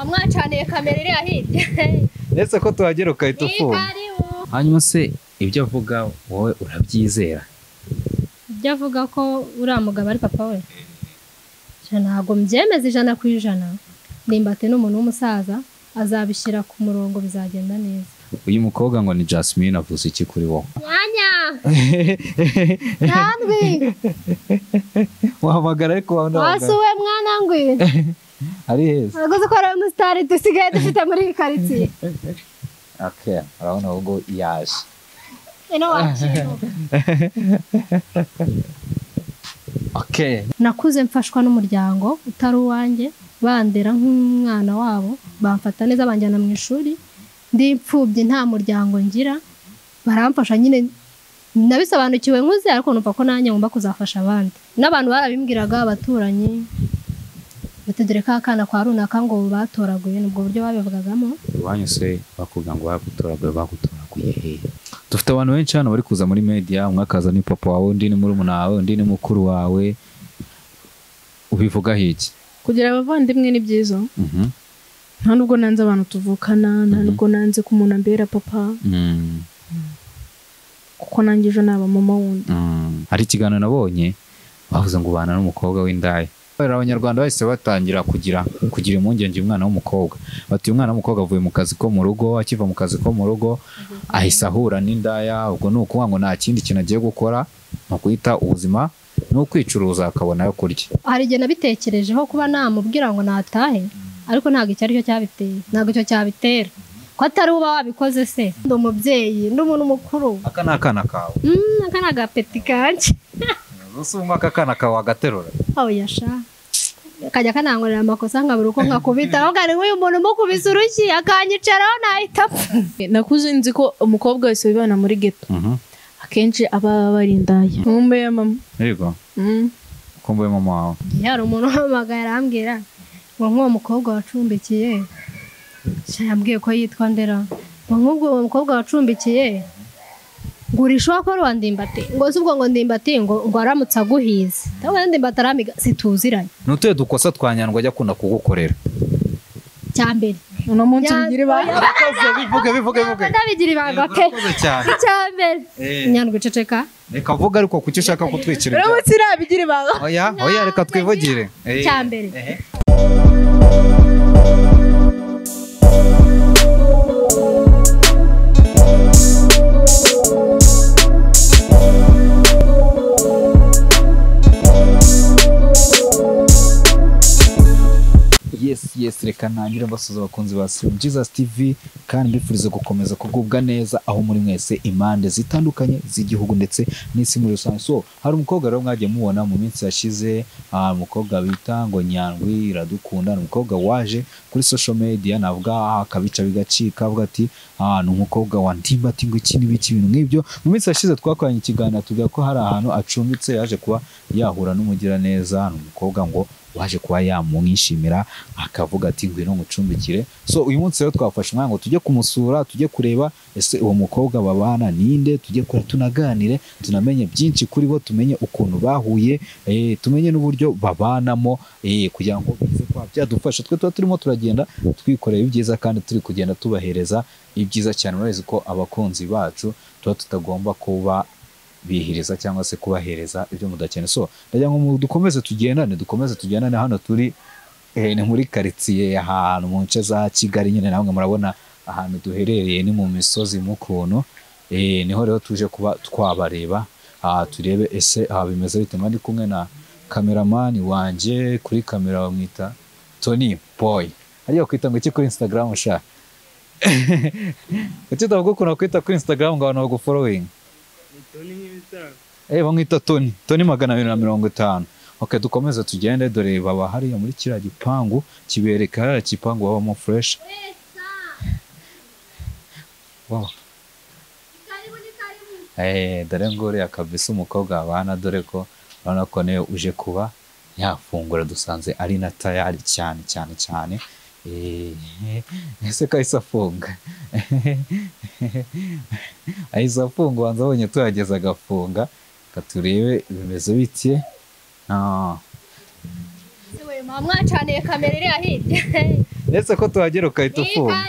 Mwacaniye kamera iri hirya. Ndetse ko tuhagera ukahita ufunga. Hanyuma se ibyo avuga wowe urabyizera? Ibyo avuga ko uriya mugabo ari papa we? Ntabwo mbyemeza 100%. Ndimbati ni umuntu w'umusaza, azabishyira ku murongo bizagenda neza. Uyu mukobwa ngo ni Jasmine avuze iki kuri wowe? Mwanya! Nyandwi! Wahamagara ariko wasuwe mwana ngwi. Ari heza. Arakoze ko ari umusitari dusigaye dufite muri iyi karitsiye. Okay, urabona ubwo yaje. Ino wakiro. Okay. Nakuze mfashwa n'umuryango utari uwanjye, bandera nk'umwana wabo, bamfata neza banjyana mu ishuri. Ndi imfubyi nta muryango ngira, baramfasha nyine nabisobanukiwe nkuze ariko numva ko nanjye ngomba kuzafasha abandi. N'abantu barabimbwiraga abaturanyi batedere ka kana kwa runaka ngo batoraguye, nubwo buryo babivugagamo. Iwanyu se bakuvuga ngo bagutoraguye, bagutoraguye he? Dufite abantu benshi hano bari kuza muri media, umwe akaza ni papa wawe, undi ni murumuna wawe, undi ni mukuru wawe. Ubivuga iki? Kugira abavandimwe ni byiza. Nta nubwo nanze abantu tuvukana, nta nubwo nanze ko umuntu ambera papa. Kuko nanjye ejo naba mama wundi. Hari ikiganiro nabonye bavuze ngo ubana n'umukobwa w'indaya. Abanyarwanda bahise batangira kugira impungenge umwana w'umukobwa. Bati umwana w'umukobwa avuye mu kazi ko mu rugo, akiva mu kazi ko mu rugo ahise ahura n'indaya, ubwo ni ukuvuga ngo nta kindi kintu agiye gukora, ni uguhita ubuzima ni ukwicuruza akabona ayo kurya. Hari igihe nabitekerejeho kuba namubwira ngo natahe, ariko ntabwo icyo aricyo cyabiteye, ntabwo icyo cyabitera. Ko atari uba wabikoze se? Ndi umubyeyi, ndi umuntu mukuru. Aka ni akana kawe? Aka ni agapeti kanjye. Usumba aka kana kawe agaterura? Oya sha. Kajya kanankorera amakosa nkabura uko nkakubita. Aho kari nk'uyu muntu umukubise urushyi akanyicaraho nahita apfa. Nakuze nzi ko umukobwa wese wibana muri ghetto akenshi aba bari indaya. Nkumbuye mama. Yego. Nkumbuye mama wawe. Hari umuntu uhamagaye arambwira ngo nk'uwo mukobwa wacumbikiye, yambwiye ko yitwa Ndera, ngo nk'ubwo uwo mukobwa wacumbikiye ngurisha ko ari Ndimbati, ngo si ubwo ngo Ndimbati ngo aramutse aguhize. Ndabona Ndimbati aramiga situziranye. Nutuye dukosa twa Nyandwi ajya akunda kugukorera. Cyambere. Uno munsi bigira ibanga. Urakoze, bivuge bivuge bivuge. Ndabigira ibanga pe. Cyambere. Nyandwi ceceka. Reka vuga ariko kuki ushaka kutwikira. Uramutse irabigira ibanga. Oya, oya reka twivugire. Cyambere. Yes, reka ntangire mbasuhuza abakunzi ba Slim Jesus TV kandi mbifurize gukomeza kugubwa neza aho muri mwese impande zitandukanye z'igihugu ndetse n'isi muri rusange. So hari umukobwa rero mwagiye mubona mu minsi yashize, umukobwa bita ngo Nyandwi Iradukunda, ni umukobwa waje kuri social media navuga akabica bigacika, avuga ati ni umukobwa wa Ndimbati ngo iki n'ibiki ibintu nk'ibyo. Mu minsi yashize twakoranye ikiganiro tuvuga ko hari ahantu acumbitse yaje kuba yahura n'umugiraneza, ni umukobwa ngo waje kuba yamwishimira akavuga ati ngwino ngucumbikire. So uyu munsi rero twafashe umwanya ngo tujye kumusura, tujye kureba ese uwo mukobwa babana ninde, tujye kure tunaganire, tunamenye byinshi kuri bo, tumenye ukuntu bahuye, tumenye n'uburyo babanamo, kugira ngo bize kwa byadufasha. Twe tuba turimo turagenda twikoreye ibyiza kandi turi kugenda tubahereza ibyiza cyane. Murabizi ko abakunzi bacu tuba tutagomba kuba bihiriza cyangwa se kubahereza ibyo mudakeneye. So ndagira ngo dukomeze tugendane, hano turi ni muri quartier ahantu mu nce za Kigali nyine, namwe murabona ahantu duherereye ni mu misozi mukuntu, niho rero tuje kuba twabareba, turebe ese bimeze bite. Ndi kumwe na cameraman wanje, kuri kamera bamwita Tony Boy. Ariyo kwita ngo iki kuri Instagram sha? Kuki utavuga ukuntu kwita kuri Instagram ngo abantu bagufollowing? Bamwita Tony, Tony 250. Okay, dukomeze tugende dore baba hariya muri kiriya gipangu kibereka hariya gipangu babamo fresh. Wow. Dore ngore akabisa umukobwa abana, dore ko urabona ko niwe uje kuba yafungura, dusanze ari na tayari cyane cyane cyane. Ese kahise afunga. Ahise afunga, ubanza abonye tuhageze agafunga. Reka turebe bimeze bite. Mwacaniye kamera iriya hirya. Ndetse ko tuhagera ukahita ufunga.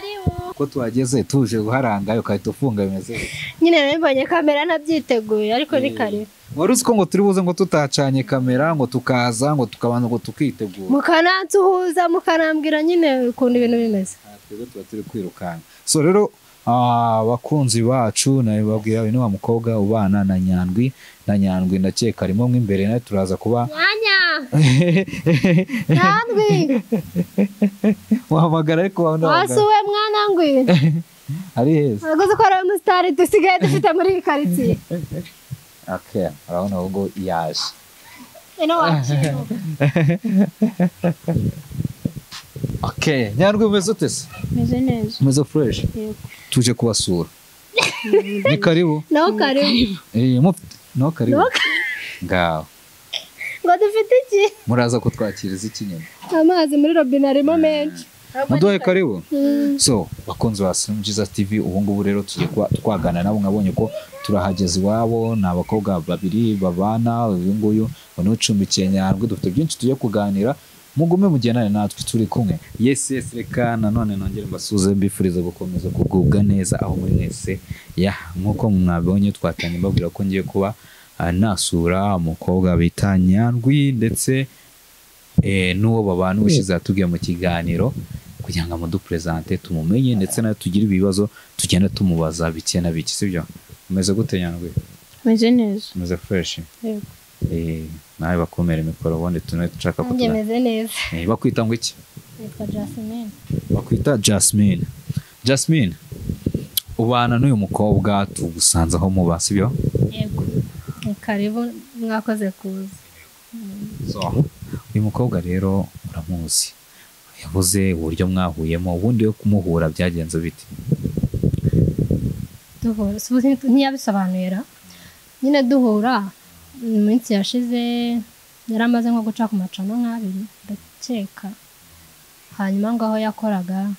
Ko tuhageze tuje guharanga ukahita ufunga bimeze. Nyine nabonye kamera nabyiteguye ariko ni kare. Wari uzi ko ngo turi buze ngo tutacanye kamera ngo tukaza ngo tukabanza ngo tukitegura. Mukanansuhuza mukanambwira nyine ukuntu ibintu bimeze. Twebwe tuba turi kwirukanka. So rero abakunzi bacu nabibabwira uyu ni wa mukobwa ubana na Nyandwi, na Nyandwi ndakeka arimo mo imbere nawe turaza kuba Nyanya Nyandwi wahamagara ariko wasuwe mwana ngwi ari heza aguze ko ari umusitari dusigaye dufite muri iyi karitsiye. Okay, urabona ubwo yaje ino wakiro. Okay, Nyandwi umeze ute se? Meze neza. Umeze fresh? Yego. Tuje kubasura. Ni karibu. No karibu. No karibu. Ngaho. Ngo dufite iki? Muraza kutwakiriza iki nyine? Amazi muri robine arimo menshi. Muduhe karibu. So, bakunzi ba Slim Jesus TV ubu ngubu rero tugiye kuba twagana nabo mwabonye ko turahageze iwabo, ni abakobwa babiri babana, uyu nguyu ngo ucumbikiye Nyandwi, dufite byinshi tugiye kuganira. Mugume mugendane natwe turi kumwe. Yes yes, reka nanone nongere mbasuze mbifuriza gukomeza kugubwa neza aho muri mwese. Ya nkuko mwabonye twatanye mbabwira ko ngiye kuba nasura umukobwa bita Nyandwi ndetse n'uwo babana ubushize yatubwiye mu kiganiro kugira ngo amudupresente tumumenye ndetse nawe tugire ibibazo tugenda tumubaza bike na bike, sibyo? Umeze gute Nyandwi? Meze neza. Umeze fresh? Yego. Nawe bakomera imikoro ubundi tunwe dushaka kutura. Meze neza. Bakwita ngo iki? Nitwa Jasmine. Bakwita Jasmine. Jasmine, ubana n'uyu mukobwa tugusanze aho muba, sibyo? Yego. Karibu, mwakoze kuza. So, uyu mukobwa rero uramuzi. Yavuze uburyo mwahuyemo, ubundi yo kumuhura byagenze bite? Duhura, ntiyabisobanura. Nyine duhura mu minsi yashize yaramaze nko guca ku macano nk'abiri ndakeka, hanyuma ngaho yakoraga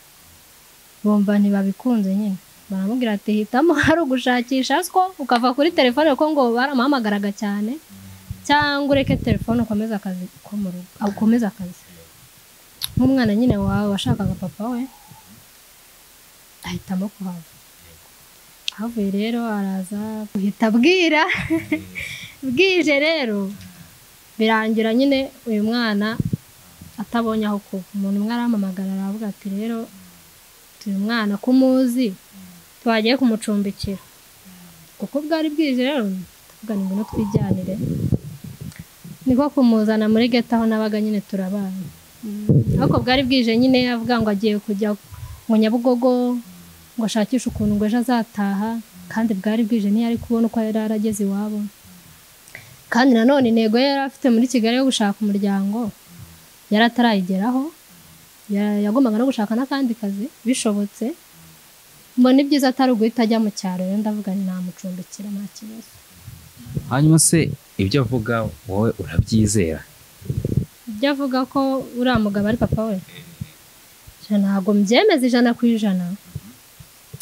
bumva ntibabikunze nyine baramubwira ati hitamo hari ugushakisha siko ukava kuri telefone kuko ngo baramuhamagaraga cyane, cyangwa ureke telefone ukomeze akazi ko mu rugo, ukomeze akazi nk'umwana nyine wawe washakaga papa we ahitamo kuhava. Ahavuye rero araza guhita abwira bwije rero birangira nyine uyu mwana atabonye aho kuba. Umuntu umwe arampamagara aravuga ati rero uyu mwana kumuzi twagiye kumucumbikira kuko bwari bwije rero tuvuga ngo no twijyanire, niko kumuzana muri ghetto aho nabaga nyine turabana. Ariko bwari bwije nyine avuga ngo agiye kujya mu Nyabugogo ngo ashakishe ukuntu ngo ejo azataha, kandi bwari bwije ntiyari kubona uko yari arageze iwabo. Kandi nanone intego yari afite muri Kigali yo gushaka umuryango yari atarayigeraho, yagombaga no gushaka n'akandi kazi bishobotse. Mbona ibyiza atari uguhita ajya mu cyaro, rero ndavuga nti namucumbikira nta kibazo. Hanyuma se ibyo avuga wowe urabyizera? Ibyo avuga ko uriya mugabo ari papa we, ntabwo mbyemeza 100%,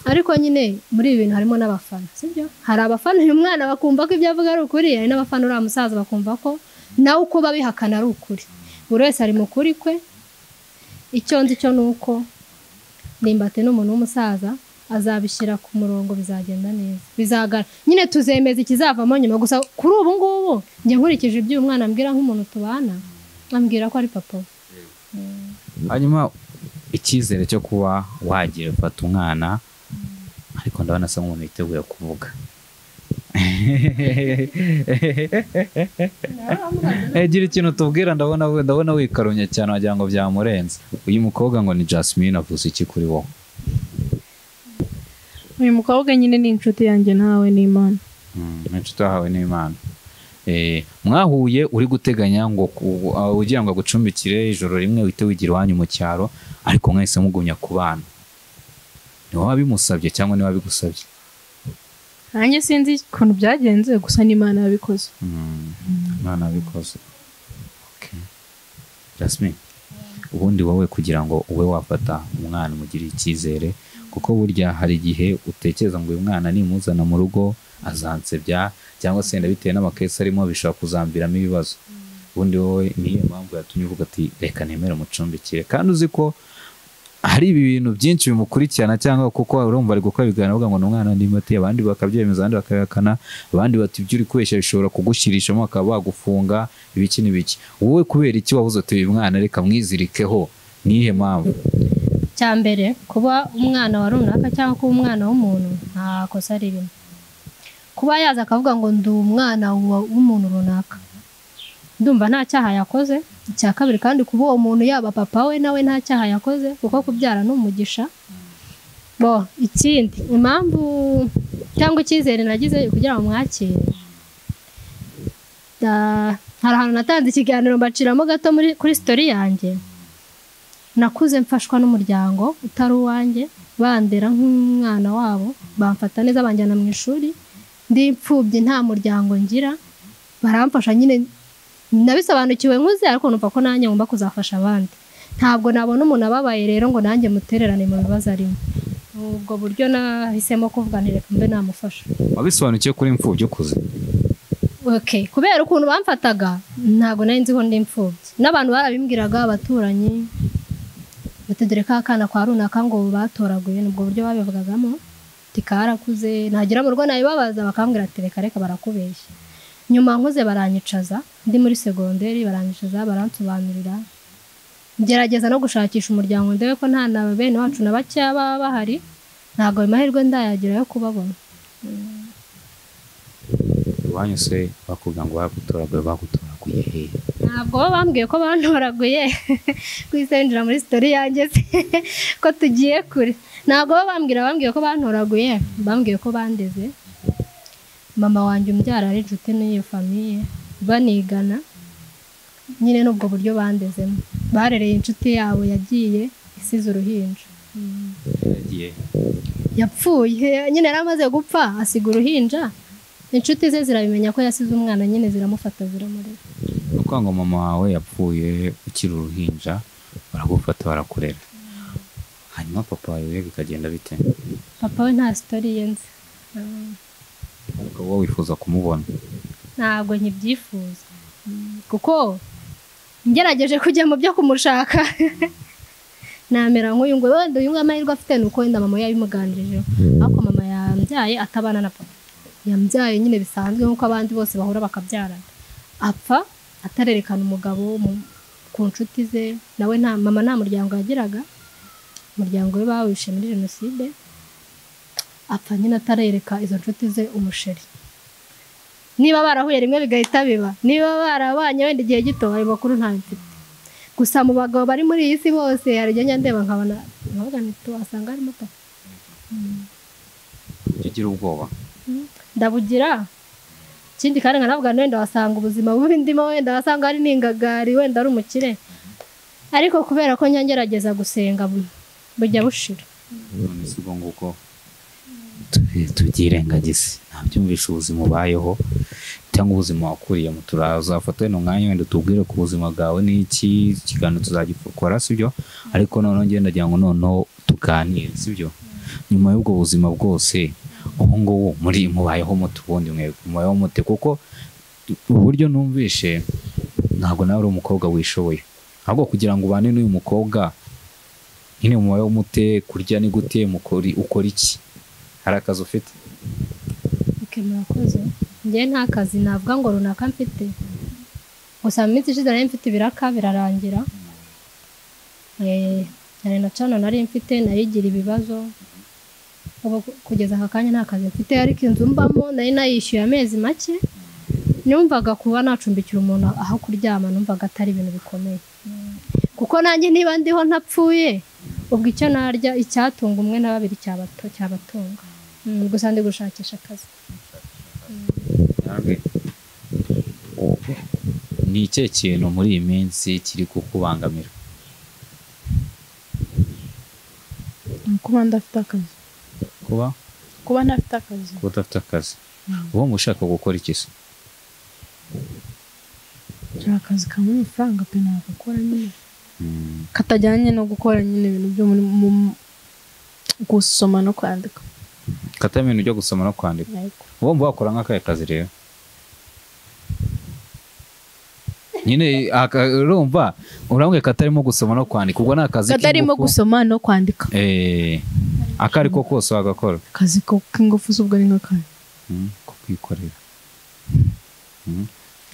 ariko nyine muri ibi bintu harimo n'abafana, sibyo? Hari abafana uyu mwana bakumva ko ibyo avuga ari ukuri, hari n'abafana uriya musaza bakumva ko nawe uko babihakana ari ukuri. Buri wese ari mu kuri kwe. Icyo nzi cyo nuko Ndimbati n'umuntu w'umusaza azabishyira ku murongo, bizagenda neza, bizagara nyine tuzemeza ikizavamo nyuma. Gusa kuri ubu ngubu njye nkurikije ibyo uyu mwana ambwira nk'umuntu tubana, ambwira ko ari papa we. Hanyuma icyizere cyo kuba wagira ufata umwana, ariko ndabona asa nk'umuntu witeguye kuvuga. Gira ikintu tubwira, ndabona wikarumye cyane wagira ngo byamurenze. Uyu mukobwa ngo ni Jasmine, avuze iki kuri wowe? Uyu mukobwa nyine ni inshuti yanjye nawe n'Imana. Ni inshuti yawe n'Imana. Mwahuye uri guteganya ngo ugira ngo agucumbikire ijoro rimwe uhite wigira iwanyu mu cyaro, ariko mwahise mugumya kubana. Ni wowe wabimusabye cyangwa ni wowe wabigusabye? Nanjye sinzi ukuntu byagenze, gusa n'Imana yabikoze. Imana yabikoze. Okay. Jasmine, ubundi wowe kugira ngo ube wafata umwana umugirire icyizere, kuko burya hari igihe utekereza ngo uyu mwana nimuzana mu rugo azansebya, cyangwa se wenda bitewe n'amakesi arimo bishobora kuzamviramo ibibazo. Ubundi wowe niyo mpamvu yatumye uvuga ati reka nemere umucumbikire, kandi uzi ko hari ibi bintu byinshi bimukurikirana, cyangwa kuko urumva ari gukora ibiganiro avuga ngo ni umwana ndimbati, abandi bakabyemeza, abandi bakabihakana, abandi bati ibyo uri kubeshya bishobora kugushyirishamo bakaba bagufunga ibiki n'ibiki. Wowe kubera iki wabuze uti uyu mwana reka mwizirikeho, nihe mpamvu? Cya mbere, kuba umwana wa runaka cyangwa kuba umwana w'umuntu nta kosa ririmo. Kuba yaza akavuga ngo ndi umwana w'umuntu runaka, ndumva nta cyaha yakoze. Icya kabiri kandi, kuba uwo muntu yaba papa we nawe nta cyaha yakoze, kuko kubyara ni umugisha. Bo ikindi impamvu cyangwa icyizere nagize kugira ngo mwakire, hari ahantu natanze ikiganiro mbaciramo gato kuri story yanjye. Nakuze mfashwa n'umuryango utari uwanjye, bandera nk'umwana wabo, bamfata neza, banjyana mu ishuri. Ndi imfubyi nta muryango ngira, baramfasha nyine. Nabisobanukiwe nkuze, ariko numva ko nanjye ngomba kuzafasha abandi. Ntabwo nabona umuntu ababaye rero ngo nanjye mutererane mu bibazo arimo. Ubwo buryo nahisemo kuvuga nti reka mbe namufasha. Wabisobanukiwe kuri imfubyi ukuze? Okay, kubera ukuntu bamfataga ntabwo nari nzi ko ndi imfubyi. N'abantu barabimbwiraga, abaturanyi bati dore ka kana kwa runaka ngo batoraguye, nubwo buryo babivugagamo. Tikarakuze nagera mu rugo nabibabaza bakambwira ati reka reka barakubeshya. Nyuma nkuze baranyicaza, ndi muri segonderi baranyicaza, baransobanurira, ngerageza no gushakisha umuryango ndebe ko nta na bene wacu na bakeya baba bahari. Ntabwo ayo mahirwe ndayagira yo kubabona. Iwanyu se bakubwira ngo bagutoraguye, bagutoraguye he? Ntabwo bo bambwiye ko bantoraguye kwisenjira muri story yanjye se ko tugiye kure. Ntabwo bo bambwiye ko bantoraguye, bambwiye ko bandeze. Mama wanjye umbyara ari inshuti n'iyo famiye, banigana nyine, n'ubwo buryo bandezemo. Barereye inshuti yabo yagiye isize uruhinja. Yagiye yapfuye nyine, yari amaze gupfa asiga uruhinja. Inshuti ze zirabimenya ko yasize umwana nyine, ziramufata ziramurera. Ni ukuvuga ngo mama wawe yapfuye ukiri uruhinja, baragufata barakurera. Hanyuma papa wawe bikagenda bite? Papa we nta story ye nzi. Ukaba wifuza kumubona? Ntabwo nkibyifuza, kuko ngerageje kujya mu byo kumushaka namera nk'uyu ngo wenda uyu nguyu amahirwe afite ni uko wenda mama we yabimuganirijeho, ariko mama yambyaye atabana na papa. Yambyaye nyine bisanzwe nk'uko abandi bose bahura bakabyarana, apfa atarerekana umugabo ku nshuti ze. Nawe nta mama nta muryango yagiraga, umuryango we bawishe muri jenoside. Apfa nyine atarereka izo nshuti ze umusheri. Niba barahuye rimwe bigahita biba, niba barabanye wenda igihe gito, ayo makuru ntayo mfite. Gusa mu bagabo bari muri iyi si bose hari igihe njya ndeba nkabona nkavuga nti wasanga harimo papa. Ujya ugira ubwoba? Ndabugira. Ikindi kandi nkanavuga nti wenda wasanga ubuzima bubi ndimo, wenda wasanga ari n'ingagari, wenda ari umukire. Ariko kubera ko njya ngerageza gusenga bujya bushira. None se ubwo nguko tubyirengagize, ntabyumvisha ubuzima ubayeho cyangwa ubuzima wakuriyemo. Turazafata wenda umwanya wenda tubwire ku buzima bwawe n'iki ikiganiro tuzagikora, sibyo? Ariko noneho ngenda ndagira ngo noneho tuganire, sibyo? Nyuma y'ubwo buzima bwose ubu ngubu muri mubayeho mute? Ubundi mwebwe mubayeho mute? Kuko uburyo numvishe ntabwo nawe uri umukobwa wishoboye, ahubwo kugira ngo ubane n'uyu mukobwa nyine mubayeho mute? Kurya ni gute? Ukora iki? Hari akazi ufite? Okay, murakoze. Njye nta kazi navuga ngo runaka mfite. Gusa mu minsi ishize nari mfite ibiraka birarangira. Nari na cano nari mfite nayigira ibibazo. Ubu kugeza aka kanya nta kazi mfite, ariko inzu mbamo nari nayishyuye amezi make. Numvaga kuba nacumbikira umuntu aho kuryama numvaga atari ibintu bikomeye. Kuko nanjye niba ndiho ntapfuye, ubwo icyo narya icyatunga umwe na babiri cyabatunga. Gusa ndi gushakisha akazi. Ni ikihe kintu muri iyi minsi kiri kukubangamira? Kuba ndafite akazi. Kuba ntafite akazi. Kuba udafite akazi. Uba ushaka gukora iki se? Nshaka akazi kamwe amafaranga pe nagakora nyine. Katajyanye no gukora nyine ibintu byo muri gusoma no kwandika. Katajyanye ibintu byo gusoma no kwandika. Uba wakora nk'akahe kazi rero? Nyine urumva urambwiye katarimo gusoma no kwandika, ubwo ni akazi katarimo gusoma no kwandika. Akari ko kose wagakora. Akazi k'ingufu z'ubwo ni nk'akahe? Ko kwikorera.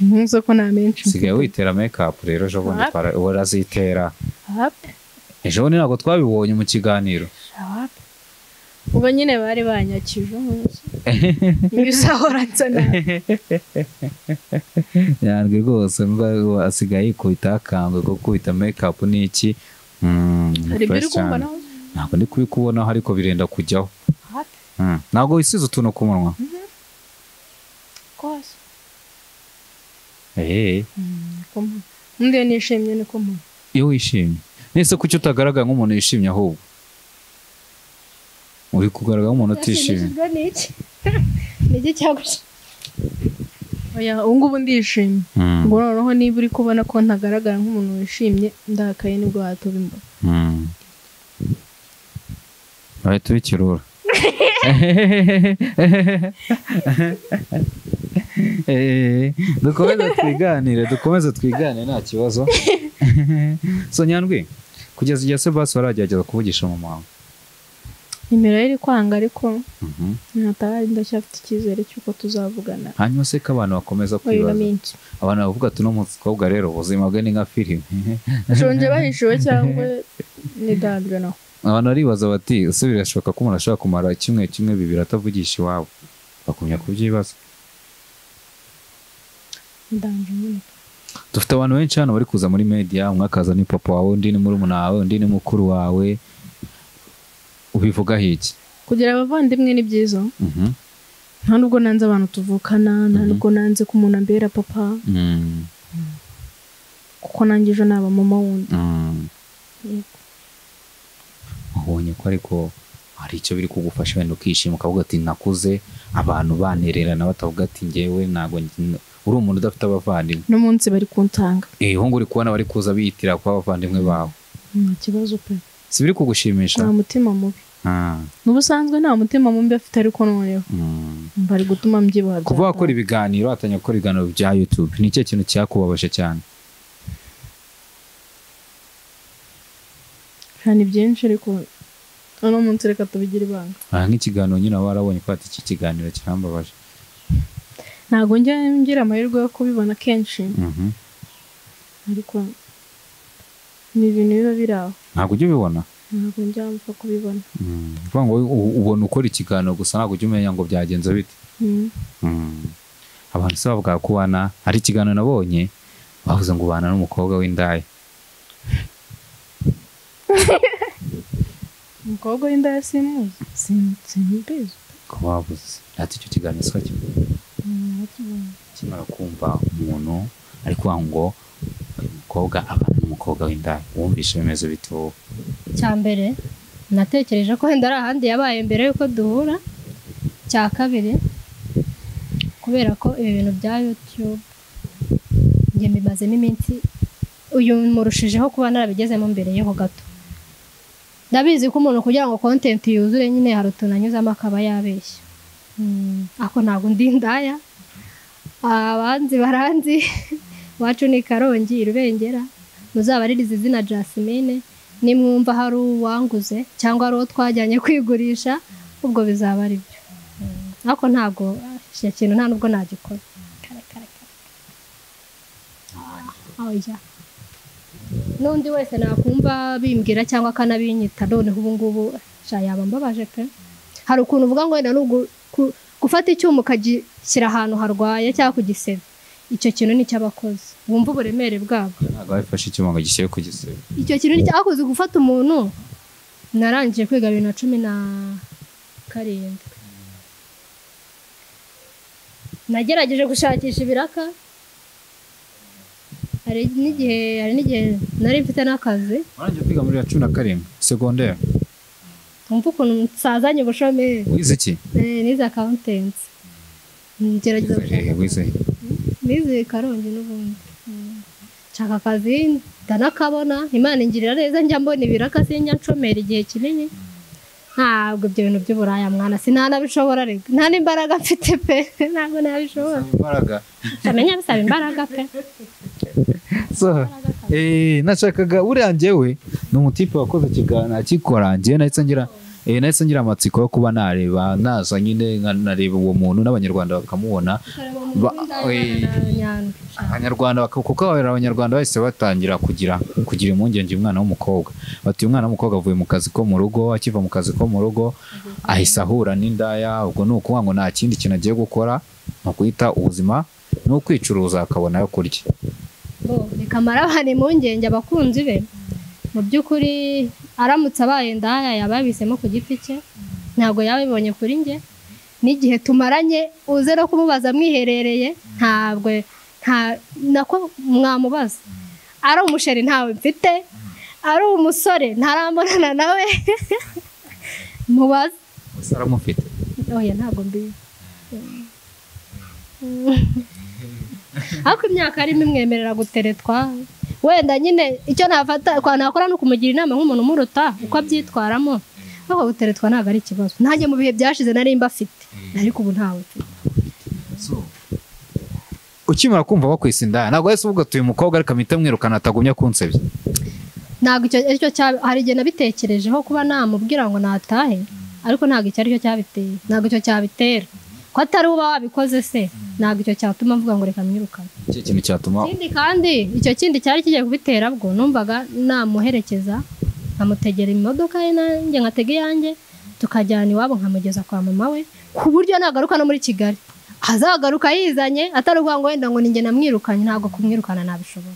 Ntuzi ko nta menshi. Sigaye witera make-up rero ejo bundi urazitera. Ejo bundi ntabwo twabibonye mu kiganiro. Ubwo nyine bari banyakije umunsi. Ibisahora nsana. Nyandwi rwose asigaye yikubita akangwe ko kubita make-up ni iki? Hari ibyo uri kumva nawe? Ntabwo ndi kubikubonaho ariko birenda kujyaho. Ntabwo wisize utuntu ku munwa? Kose. Undi iyo nishimye niko mpora. Iyo wishimye. Nese kuki utagaragara nk'umuntu wishimye ahubwo? Uri kugaragara nk'umuntu utishimye. Oya, ubu ngubu ndishimye. Ngo noneho niba uri kubona ko ntagaragara nk'umuntu wishimye, ndakaye nibwo watubimbona. Bahita ubikirura. Dukomeze twiganire nta kibazo. So Nyandwi, kugeza igihe se basi waragerageza kuvugisha mama wawe? Nimero ye iri kwanga ariko ntatari, ndacyafite icyizere cy'uko tuzavugana. Hanyuma se ko abantu bakomeza kwibaza, abantu bavuga ati uno mukobwa rero ubuzima bwe ni nka filime. Bashonje bahishiwe cyangwa ni dandre naho. Abantu baribaza bati ese birashoboka ko umuntu ashobora kumara kimwe bibiri atavugisha iwabo? Bakumya kubyibaza. Dufite abantu benshi hano bari kuza muri media, umwe akaza ni papa wawe, undi ni murumuna wawe, undi ni mukuru wawe. Ubivuga iki? Kugira abavandimwe ni byiza. Nta nubwo nanze abantu tuvukana, nta nubwo nanze ko umuntu ambera papa. Kuko nanjye ejo naba mama wundi. Ubonye ko ariko hari icyo biri kugufasha wenda ukishima ukavuga ati nakuze abantu banererana batavuga ati njyewe ntago uri umuntu udafite abavandimwe. N'umunsi bari kuntanga. Ngo uri kubona bari kuza biyitira kuba abavandimwe bawe. Nta kibazo pe. Si biri kugushimisha? Nta mutima mubi. N'ubusanzwe nta mutima mubi afite ariko noneho bari gutuma mbyibuha. Kuva wakora ibiganiro, watangiye gukora ibiganiro bya YouTube, ni ikihe kintu cyakubabaje cyane? Ni byinshi ariko uno munsi reka tubigire ibanga. Nk'ikiganiro nyine waba warabonye ko ati iki kiganiro kirambabaje. Ntabwo njya ngira amahirwe yo kubibona kenshi. Ariko ni ibintu biba biri aho. Ntabwo ujya ubibona? Ntabwo njya mpfa kubibona. Uvuga ngo ubona ukora ikiganiro gusa ntabwo ujya umenya ngo byagenze bite. Abantu se bavuga ko ubana, hari ikiganiro nabonye bavuze ngo ubana n'umukobwa w'indaya. Umukobwa w'indaya simuzi, simbizi. Ko bavuze ati icyo kiganiro swa kimwe. Kimara kumva umuntu ari kuvuga ngo uyu mukobwa abana n'umukobwa w'indaya, wumvishe bimeze bite wowe? Icya mbere natekereje ko wenda ari ahandi yabaye mbere yuko duhura. Icya kabiri kubera ko ibi bintu bya YouTube njye mbimazemo iminsi, uyu murushijeho kuba narabigezemo mbere yeho gato. Ndabizi ko umuntu kugira ngo content yuzure nyine hari utuntu anyuzamo akaba yabeshya. Ako ntabwo ndi indaya. Abanzi baranzi wacu ni Karongi Rubengera, muzabaririze izina Jasmine, nimwumva hari uwanguze cyangwa ari uwo twajyanye kwigurisha ubwo bizaba ari byo. Ariko ntabwo icyo kintu nta nubwo nagikora. Oya. N'undi wese nakumva bimbwira cyangwa akanabinyita noneho ubu ngubu yaba mbabaje pe. Hari ukuntu uvuga ngo wenda nubwo gufata icyuma ukagishyira ahantu harwaye cyangwa kugisebe, icyo kintu ni cy'abakozi wumva uburemere bwabo. Ntabwo wafashe icyuma ngo gishyire ku gisebe. Icyo kintu ni cyakoze gufata umuntu. Narangije kwiga 2017. Nagerageje gushakisha ibiraka. Hari n'igihe nari mfite n'akazi. Warangije kwiga muri 17 secondaire. Umva ukuntu nsazanye ubushomeri. Wize iki? Nize accountancy. Ngerageza wize. Nize Karongi n'ubundi. Nshaka akazi ndanakabona, Imana ingirira neza njya mbona ibiraka sinjya ncomera igihe kinini. Ntabwo ibyo bintu by'uburaya mwana sinanabishobora rega. Nta n'imbaraga mfite pe. Ntabwo nabishobora. Imbaraga. Tamenya bisaba imbaraga pe. So nashakaga buriya njyewe ni umutipe wakoze ikiganiro akikora, njyewe nahise ngira amatsiko yo kuba nareba, naza nyine nkareba uwo muntu n'abanyarwanda bakamubona. Abanyarwanda kuko abanyarwanda bahise batangira kugira impungenge umwana w'umukobwa, bati umwana w'umukobwa avuye mu kazi ko mu rugo, akiva mu kazi ko mu rugo ahise ahura n'indaya, ubwo ni ukuvuga ngo nta kindi kintu agiye gukora, ni ukuhita ubuzima ni ukwicuruza akabona ayo kurya. Bikamara abantu impungenge abakunzi be. Mu by'ukuri aramutse abaye indaya yaba yabihisemo ku giti cye, ntabwo yabibonye kuri njye. N'igihe tumaranye uze no kumubaza mwiherereye, ntabwo nako mwamubaza. Ari umusheri ntawe mfite, ari umusore ntarambonana nawe mubaze. Aramufite? Oya ntabwo mbizi. Ariko imyaka arimo imwemerera guteretwa, wenda nyine icyo nafata kwa nakora no kumugira inama nk'umuntu umuruta uko abyitwaramo, ariko guteretwa ntabwo ari ikibazo. Nanjye mu bihe byashize nari mbafite, ariko ubu ntawe mfite. Ukimara kumva bakwisa indaya ntabwo wahise uvuga ati uyu mukobwa ariko mpita mwirukana atagumya kunsebya? Ntabwo icyo hari igihe nabitekerejeho kuba namubwira ngo natahe, ariko ntabwo icyo aricyo cyabiteye, ntabwo icyo cyabitera. Ko atari uba wabikoze se, ntabwo icyo cyatuma mvuga ngo reka mwirukane. Icyo kintu cyatuma ikindi kandi icyo kindi cyari kigiye kubitera bwo numvaga namuherekeza nkamutegera imodoka ye nanjye nkatega iyanjye, tukajyana iwabo nkamugeza kwa mama we, ku buryo nagaruka no muri Kigali azagaruka yizanye, atari ukuvuga ngo wenda ngo ninjye namwirukanye, ntabwo kumwirukana nabishobora.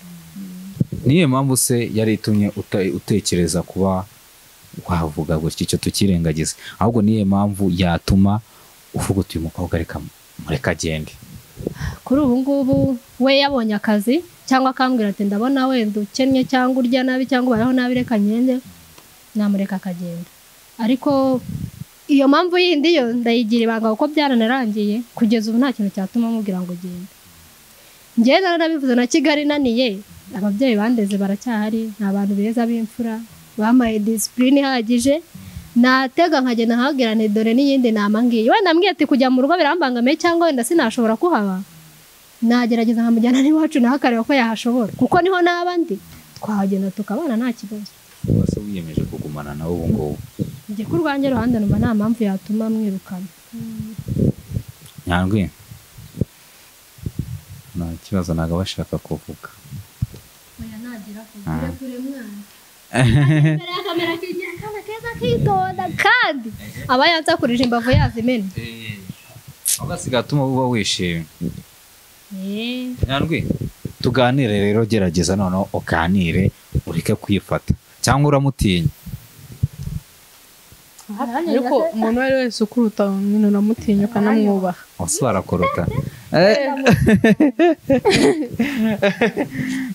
Niyo mpamvu se yari itumye utekereza kuba wavuga gutya, icyo tukirengagiza, ahubwo niyo mpamvu yatuma uvuga uti uyu mukobwa reka mureka agende? Kuri ubu ngubu we yabonye akazi cyangwa akambwira ati ndabona wenda ukennye cyangwa urya nabi cyangwa ubayeho nabi reka ngende, namureka akagenda. Ariko iyo mpamvu yindi yo ndayigira ibanga kuko byaranarangiye, kugeza ubu nta kintu cyatuma mubwira ngo genda. Njyewe naranabivuze na Kigali naniye, ababyeyi bandeze baracyahari, ni abantu beza b'imfura, bampaye discipline ihagije, natega nkagenda nkababwira nti dore n'iyindi nama ngiyi. Wenda mbwiye ati kujya mu rugo birambangamiye cyangwa wenda sinashobora kuhaba, nagerageza nkamujyana n'iwacu naho akareba ko yahashobora, kuko niho naba ndi twahagenda tukabana nta kibazo. Wese wiyemeje kugumana nawe ubu ngubu? Njye ku rwanjye ruhande numva nta mpamvu yatuma mwirukana. Nyandwi nta kibazo, ntabwo bashaka kuvuga. Oya nagira kugira kure mwana. Imbere ya kamera kigira akana keza kitonda, kandi aba yansakurije imbavu yazimena. Agasiga atuma uba wishimye. Nyandwi tuganire rero, gerageza noneho uganire ureke kwifata, cyangwa uramutinya? Ariko umuntu uwo ari wese ukuruta nyine uramutinya ukanamwubaha. Ose arakuruta.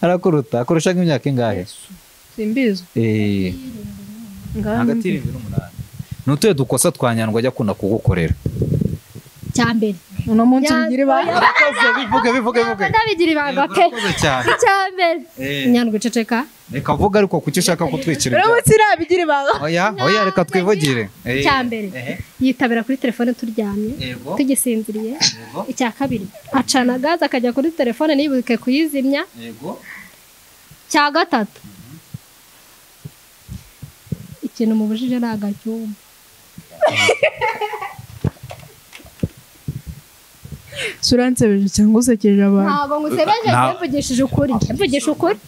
Arakuruta, akurusha nk'imyaka ingahe? Simbizi. Hagati y'irindwi n'umunani. Ni utuye dukosa twa Nyandwi ajya akunda kugukorera? Cya mbere. Uno munsi bigira ibanga. Urakoze, bivuge. Ndabigira ibanga pe. Urakoze cyane. Icya mbere. Nyandwi ceceka. Reka vuga ariko kuki ushaka kutwikira ibyaha? Uramutse irabigira ibanga. Oya reka twivugire. Icya mbere. Yitabira kuri telefone turyamye, tugisinziriye. Icya kabiri, acana gaze akajya kuri telefone ntiyibuke kuyizimya. Yego. Cya gatatu, ikintu mubujije ntabwo acyumva. Uransebeje cyangwa usekeje abantu? Ntabwo ngusebeje, mvugishije ukuri. Mvugisha ukuri.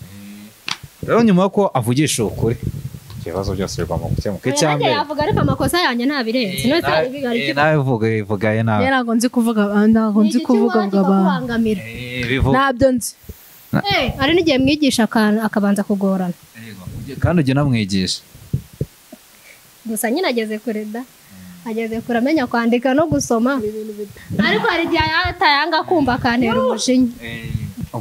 Rero nyuma ko avugisha ukuri, ibibazo byose bigomba gukemuka. Icya mbere yavuga ariko amakosa yanjye ntabirenze. Nawe vuga, vugaye nawe. Ntabwo nzi kuvuga, ntabwo nzi kuvuga ngo abantu. Ntabyo nzi. Hari n'igihe mwigisha akabanza kugorana. Kandi ujya unamwigisha. Gusa nyine ageze kure da. Ageze kure amenya kwandika no gusoma, ariko hari igihe atayanga kumva akantera umujinya.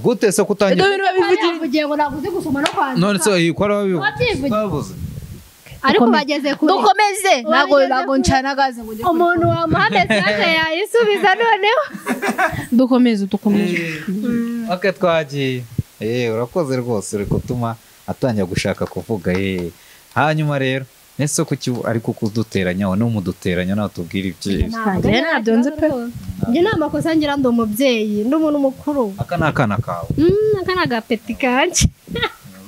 Gute se kutangira? Bivugiye ngo ntabwo uzi gusoma no kwandika. None se ikora babivuze? Ariko bageze kure. Dukomeze, ntabwo ncana gaze ngo njye. Umuntu wamuha message yayisubiza noneho. Dukomeze. Okay, twagiye. Urakoze rwose, uri gutuma atangira gushaka kuvuga. Hanyuma rero Nese kuki ariko kuduteranya no muduteranya natubwira ibyiza. Njye ntabyo nzi pe. Njye nta makosa ngira, ndi umubyeyi, ndi umuntu mukuru. Aka ni akana kawe. Aka ni agapeti kanjye.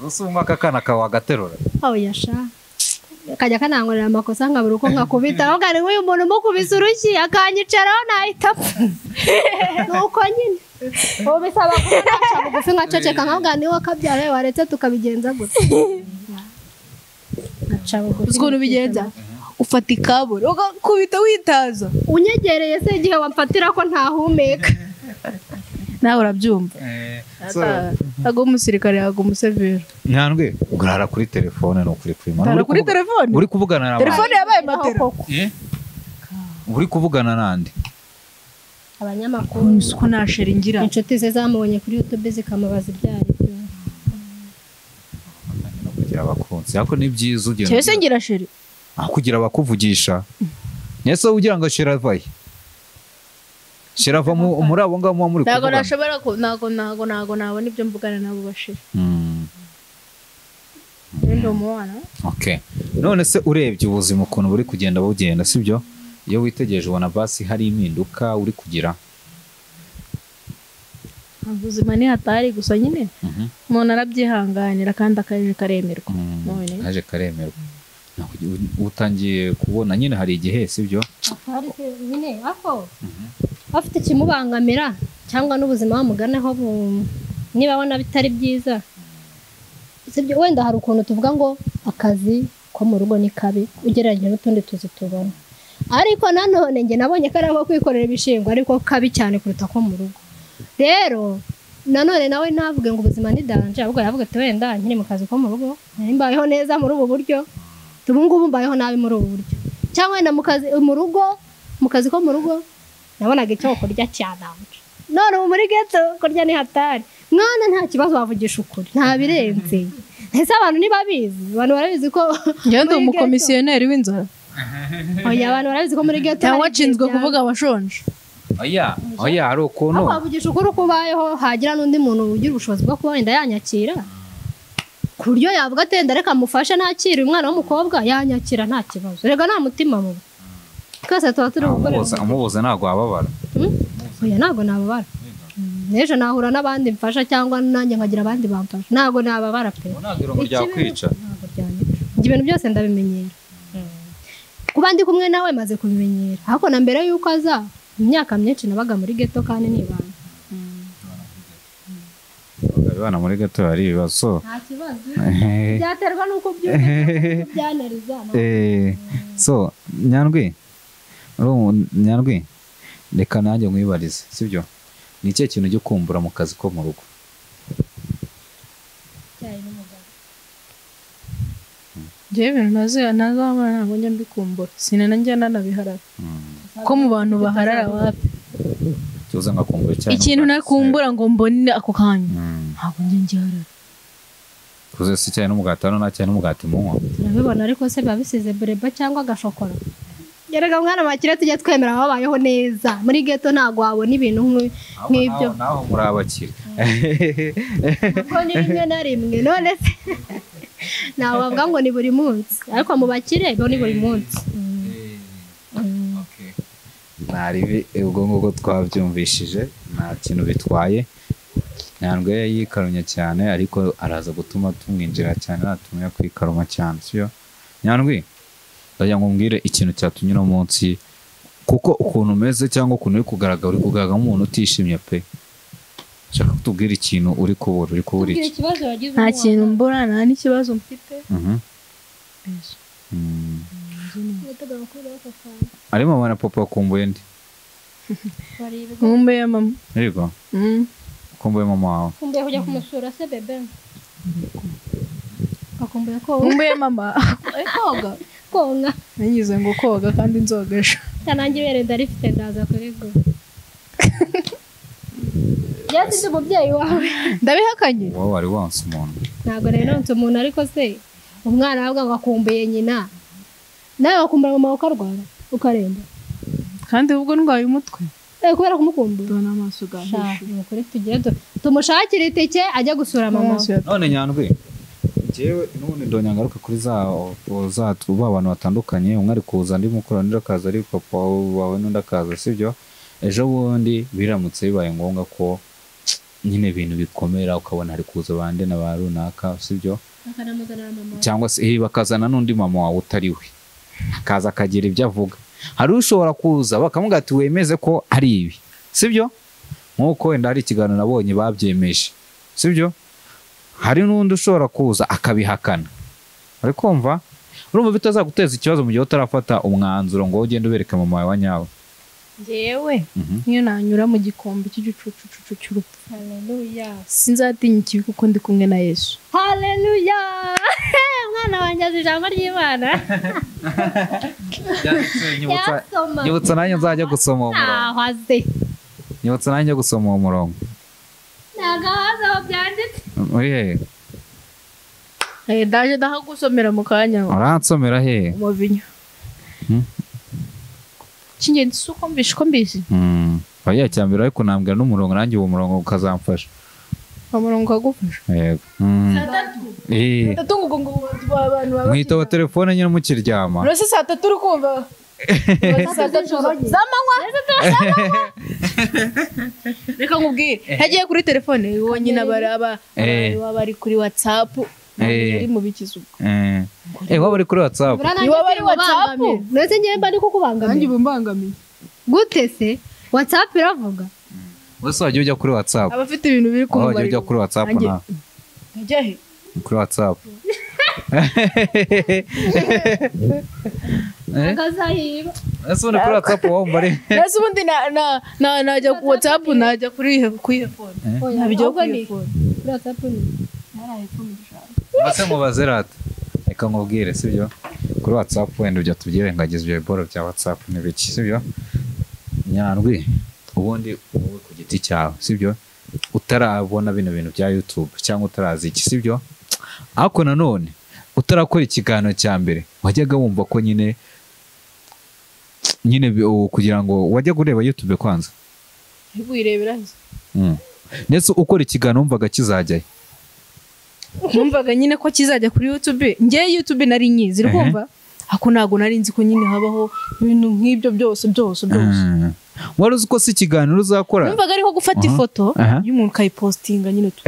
Usumba aka kana kawe agaterura. Oya sha. Kajya kanankorera amakosa nkabura uko nkakubita. Aho kari nk'uyu muntu umukubise urushyi akanyicaraho nahita apfa. Nuko nyine. Ubu bisaba kuba naca bugufi nkaceceka nkavuga niwe wakabyara waretse tukabigenza gutya. Nkaca bugufi. Uzi ukuntu ubigenza? Ufata ikaburi ugakubita witaza. Unyegereye se igihe wamfatira ko ntahumeka. Nawe urabyumva. Ntabwo umusirikare yago umusevera. Nyandwi urara kuri telefone no kuri kwima. Urara kuri telefone? Uri kuvugana n'abandi. Telefone yabaye matera. Uri kuvugana nande? Abanyamakuru. Uko nashera ingira. Inshuti ze zamubonye kuri YouTube zikamubaza ibyari byo. No kugira abakunzi. Ariko ni byiza ugenda. Cyese ngira sheri. Aho kugira abakuvugisha. Nese ugira ngo shera avaye. Shera ava muri abo ngabo muri kuvugana. Ntago nashobora ntago nabona ibyo mvugana nabo bashira. Ndi umwana. Okay. None se urebye ubuzima ukuntu buri kugenda bugenda sibyo? Iyo witegereje ubona basi hari impinduka uri kugira. Ubuzima ni hatari gusa nyine. Umuntu arabyihanganira kandi akaje karemerwa. None kaje karemerwa. Utangiye kubona nyine hari igihe sibyo? Atari nyine ako. Afite ikimubangamira cyangwa n'ubuzima bamuganaho niba abona bitari byiza. Sibyo wenda hari ukuntu tuvuga ngo akazi ko mu rugo ni kabi ugereranyije n'utundi tuzi tubona. Ariko nanone nge nabonye ko ari aho kwikorera ibishingwa ariko kabi cyane kuruta ko mu rugo. Rero nanone nawe ntavuge ngo ubuzima ni danger, ahubwo yavuga ati wenda nkiri mu kazi ko mu rugo nari mbayeho neza muri ubu buryo, ubu ngubu mbayeho nabi muri ubu buryo. Cyangwa wenda mu kazi mu rugo, mu kazi ko mu rugo nabonaga icyo kurya cyadanje. None ubu muri ghetto kurya ni hatari. Mwana nta kibazo wavugisha ukuri, nta birenze. Ese abantu nibabizi, abantu barabizi ko njye ndi umukomisiyoneri w'inzara. Oya abantu barabizi ko muri ghetto cyangwa nshinzwe kuvuga abashonje. Oya, oya hari ukuntu wavugisha ukuri uko ubayeho hagira n'undi muntu ugira ubushobozi bwo kuba wenda yanyakira. Ku buryo yavuga ati wenda reka mufashe nakira umwana w'umukobwa yanyakira nta kibazo. Rega nta mutima mubi. Twese tuba turi gukorera. Umubuza ntabwo wababara. Oya ntabwo nababara. N'ejo nahura n'abandi mfasha cyangwa nanjye nkagira abandi bamfasha. Ntabwo nababara pe. Ntabwo ryakwica. Ntabwo ryanyica. Ibyo bintu byose ndabimenyera. Kuba ndi kumwe nawe maze kubimenyera. Ariko na mbere yuko aza imyaka myinshi nabaga muri ghetto kandi nibana. Abana muri ghetto hari ibibazo. Nta kibazo. Byaterwa nuko byumva byanariza. So Nyandwi Nyandwi reka nanjye nkwibarize sibyo? Ni ikihe kintu ujya ukumbura mu kazi ko mu rugo? Cyayi n'umugabo. Njyewe ibintu ntazabona ntabwo njya mbikumbura. Sinana njya nanabiharara. Ko mu bantu baharara wapi? Tuza ngakumbura cyane. Ikintu nakumbura ngo mbone ako kanya. Ntabwo njya ngiharara. Kuze si cyayi n'umugati hano nta cyayi n'umugati munywa. Turabibona ariko se biba bisize bureba cyangwa agashokora. Yerega mwana bakire tujye twemera babayeho neza. Muri ghetto ntago wabona ibintu nk'ibyo. Naho muri abakire. Kuko ni rimwe na rimwe none se nawe bavuga ngo ni buri munsi ariko mu bakire bo ni buri munsi. Okay. Naribi ubwo nguko twabyumvishije nta kintu bitwaye. Nyandwi yikarumye cyane ariko araza gutuma tumwinjira cyane natumye kwikaruma cyane siyo. Nyandwi ndagira ngo umbwire ikintu cyatumye uno munsi kuko ukuntu umeze cyangwa ukuntu uri kugaragara uri kugaragara nk'umuntu utishimye pe. Nshaka kutubwira ikintu uri kubura uri kubura iki? Nta kintu mbura nta n'ikibazo mfite. Ari mama na papa bakumbuye ndi? Nkumbuye mama. Yego. Kumbuye mama wawe. Kumbuye kujya kumusura se bebe. Akumbuye koga. Nkumbuye mama. Koga. Konga. Nanyuze ngo koga kandi nzogesha. Nanjye ibere ndarifite ndaza kurigura. Yasize umubyeyi wawe. Ndabihakanye. Wowe wari wanse umuntu. Ntabwo rero nonse umuntu ariko se umwana avuga ngo akumbuye nyina. Nawe wakumbura mama ukarwara ukaremba. Kandi ubwo ndwaye umutwe. Kubera kumukumbura. Ndabona amaso gahishe. Ni ukuri tugiye tumushakire itike ajya gusura mama. None Nyandwi Njyewe n'ubundi ndongera ngaruka kuri za ba bantu batandukanye, umwe ari kuza undi mukuru, undi akaza ari papa wawe n'undi akaza, sibyo? Ejo bundi biramutse bibaye ngombwa ko nyine ibintu bikomera ukabona hari kuza bande na ba runaka, sibyo? Cyangwa se bakazana n'undi mama wawe utari we, akaza akagira ibyo avuga. Hari ushobora kuza bakamubwira ati wemeze ko ari ibi, sibyo? Nk'uko wenda hari ikiganiro nabonye babyemeje, sibyo? Hari n'undi ushobora kuza akabihakana. Uri kumva? Urumva bitazaguteza ikibazo mu gihe utarafata umwanzuro ngo ugende ubereke mama wawe nyawe. Njyewe niyo nanyura mu gikombe cy'igicucucucu cy'urupfu. Haleluya. Sinzatinya ikibi kuko ndi kumwe na Yesu. Haleluya. Mwana wanjye azi ijambo ry'Imana. Nyibutsa nanjye nzajya gusoma uwo murongo. Nyibutsa nanjye gusoma uwo murongo. Ntabwo ahazi aho byanditse. Uri hehe? Ndaje ndahagusomera mu kanya. Uransomera hehe? Umuvinyo. Cy'ingenzi si uko mbishe uko mbizi. Oya cyambere ariko nambwira n'umurongo nanjye uwo murongo ukazamfasha. Umurongo ukagufasha? Yego. Saa tatu ngo abantu baba mwitaba telefone nyine mukiryama. Uretse saa tatu uri kumva. Saa tatu z'amanywa. Reka nkubwire, ntagiye kuri telefone uwo nyine abaraba bari kuri WhatsApp. Uri mu bikizo ubwo. Waba uri kuri WhatsApp. Waba ari WhatsApp. Ndetse ngiye mba ndi kukubangamira. Nanjye bumbangamiye. Gute se? WhatsApp iravuga. Wese wajya ujya kuri WhatsApp. Abafite ibintu biri kumva. Wajya ujya kuri WhatsApp na. Njya he? Kuri WhatsApp. Akazahiba. Ese ubundi kuri WhatsApp wumva ari. Ese ubundi na najya ku WhatsApp najya kuri phone. Nabijya kuri phone. Kuri WhatsApp ni. Mase mubaze rata. Reka nkubwire, sibyo? Kuri WhatsApp wenda ibyo tubyirengagiza ibyo biboro bya WhatsApp n'ibiki, sibyo? Nyandwi ubundi wowe ku giti cyawe, sibyo? Utarabona bino bintu bya YouTube cyangwa utarazi iki, sibyo? Ariko nanone utarakora ikiganiro cya mbere wajyaga wumva ko nyine kugira ngo wajya kureba YouTube kwanza. Ntiwirebera. Ndetse ukora ikiganiro wumvaga kizajyayo. Numvaga nyine ko kizajya kuri YouTube. Ngiye YouTube nari nyizi, urumva? Ako ntago nari nzi ko nyine habaho ibintu nk'ibyo byose byose byose. Wari uzi ko si ikiganiro uzakora? Numvaga ariho gufata ifoto y'umuntu ukayipostinga nyine tu.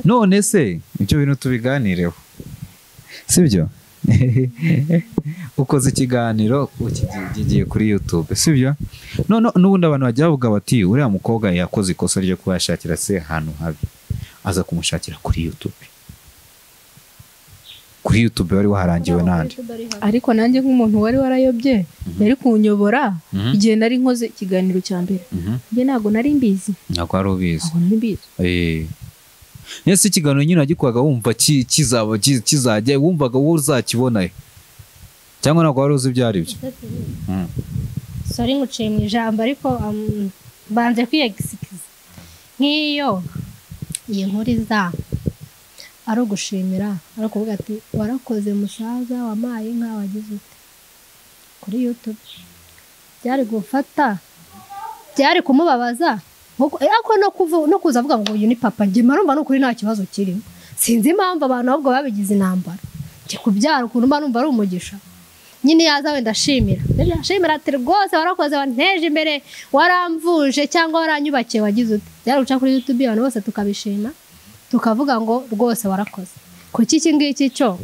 None se ibyo bintu tubiganireho, sibyo? Ukoze ikiganiro ukigiye kuri YouTube, sibyo? None n'ubundi abantu bajya bavuga bati uriya mukobwa yakoze ikosa ryo kuba yashakira se ahantu habi, aza kumushakira kuri YouTube. Kuri YouTube wari waharangiwe nande? Ariko nanjye nk'umuntu wari warayobye yari kunyobora igihe nari nkoze ikiganiro cya mbere. Njye ntago nari mbizi. Ntago wari ubizi. Ntago nari mbizi. Nese ikiganiro nyine wagikwaga wumva kizaba kizajya, wumvaga wowe uzakibona cyangwa ntabwo wari uzi ibyo ari byo? Sorry nguciye mu ijambo ariko banze kwiyegisikiza. Nk'iyo iyi nkuru iza ari ugushimira, ari ukuvuga ati warakoze musaza wampaye inka wagize ute kuri YouTube, byari gufata, byari kumubabaza. Ariko no kuza avuga ngo uyu ni papa, njye marumva n'ukuri nta kibazo kirimo. Sinzi impamvu abantu ahubwo babigize intambara. Njye kubyara ukuntu mba numva ari umugisha. Nyine yaza wenda ashimira. Ashimira ati rwose warakoze wanteje imbere, waramvuje cyangwa waranyubakiye wagize ute. Byari guca kuri YouTube abantu bose tukabishima, tukavuga ngo rwose warakoze. Kuki iki ngiki cyo?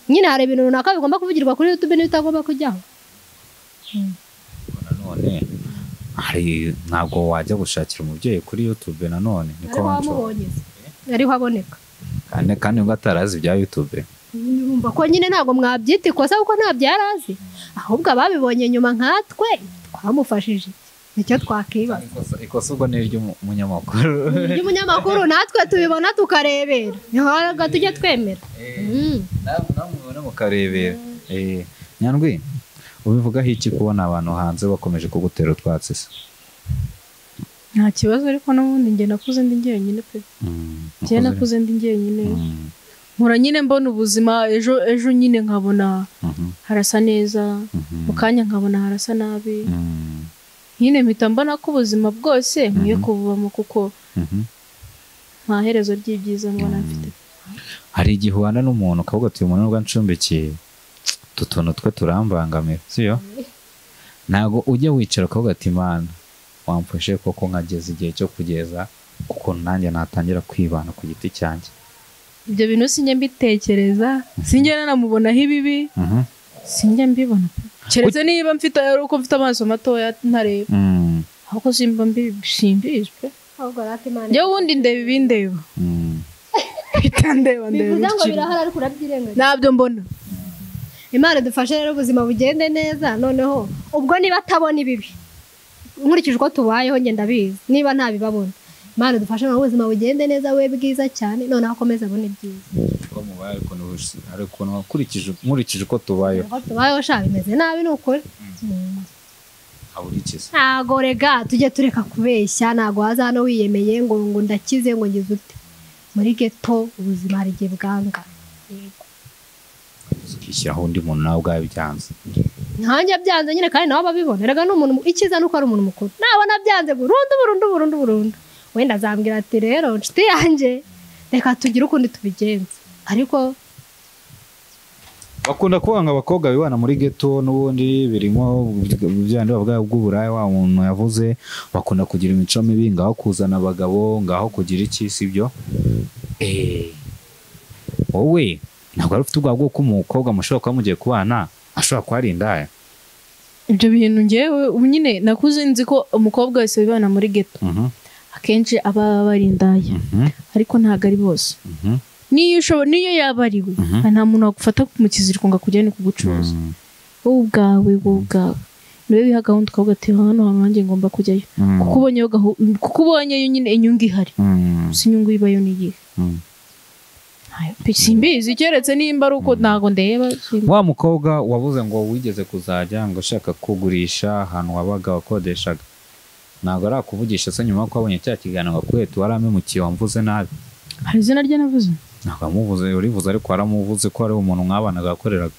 Nyine hari ibintu runaka bigomba kuvugirwa kuri YouTube n'ibitagomba kujyaho. Nanone hari ntabwo wajya gushakira umubyeyi kuri YouTube nanone niko wamubonye ariho aboneka kandi ngo atarazi ibya YouTube. Urumva ko nyine ntabwo mwabyita ikosa kuko ntabyo yarazi, ahubwo ababibonye nyuma nkatwe twamufashije nicyo twakibaza. Ikosa ubwo ni iry'umunyamakuru. Iry'umunyamakuru natwe tubibona tukarebera, ntabwo tujya twemera. Namwe mubona mukarebera. Nyandwi ubivugaho iki kubona abantu hanze bakomeje kugutera utwatsi se? Nta kibazo ariko n'ubundi njye nakuze ndi njyenyine pe. Njye nakuze ndi njyenyine. Nkora nyine mbona ubuzima ejo nyine nkabona harasa neza, mu kanya nkabona harasa nabi. Nyine mpita mbona ko ubuzima bwose nkwiye kububamo kuko Nta herezo ry'ibyiza mbona mfite. Hari igihe ubana n'umuntu ukavuga ati uyu muntu nubwo ncumbikiye utu tuntu twe turambangamira, siyo? Ntabwo ujya wicara ukavuga ati Imana wamfashe koko nkageza igihe cyo kugeza kuko nanjye natangira kwibana ku giti cyanjye. Ibyo bintu sinjya mbitekereza, sinjya nanamubonaho ibibi, sinjya mbibona. Keretse niba mfite ari uko mfite amaso matoya ntareba. Ahubwo simba simbizi pe. Njyewe ubundi ndeba ibindeba. Bitandeba ndeba. Bivuze ngo birahari ariko urabyirengagiza. Ntabyo mbona. Imana dufashe rero ubuzima bugende neza. Noneho ubwo niba atabona ibibi nkurikije uko tubayeho njye ndabizi, niba ntabibabona Imana dufashe mu buzima bugende neza, we bwiza cyane, noneho akomeza abone ibyiza. Uko mubaye ariko nkurikije uko tubayeho. Uko tubayeho sha bimeze nabi ni ukuri. Aburikiza. Ntago rega tujye tureka kubeshya, ntago waza hano wiyemeye ngo ngo ndakize ngo ngize ute. Muri ghetto ubuzima hari igihe bwanga. Yego. Ukishyiraho undi muntu nawe ubwawe byanze. Nkanjye byanze nyine kandi nawe ababibona. Erega ni umuntu ikiza nuko ari umuntu mukuru. Nabona byanze burundu burundu burundu burundu. Wenda azambwira ati rero nshuti yanjye reka tugire ukundi tubigenza. Ariko bakunda kubanga abakobwa bibana muri ghetto n'ubundi birimo byandi bavuga bw'uburaya wa muntu yavuze, bakunda kugira imico mibi, ngaho kuzana abagabo, ngaho kugira iki, sibyo? Wowe ntabwo ari ufite ubwa bwo ko umukobwa mushobora kuba mugiye kubana ashobora kuba ari indaya. Ibyo bintu ngewe nyine nakuze nzi ko umukobwa wese wibana muri ghetto akenshi aba bari indaya, ariko ntabwo ari bose. Niyo yaba ari we, nta muntu wagufata mu kiziriko ngo akujyane kugucuruza. Wowe ubwawe niwe wiha gahunda ukavuga ati hano hantu nanjye ngomba kujyayo, kuko ubonyeyo nyine inyungu ihari. Si inyungu ibayo ni iyihe? Simbizi, keretse nimba ari uko ntago ndeba. Wa mukobwa wabuze ngo wigeze kuzajya ngo ushaka kugurisha ahantu wabaga wakodeshaga, ntabwo arakuvugisha se nyuma ko wabonye cya kiganiro ngo akuhete waramemukiye wamvuze nabi? Hari izina rye navuze? Ntabwo wamuvuze, urivuze ariko waramuvuze ko ari umuntu mwabanaga wakoreraga.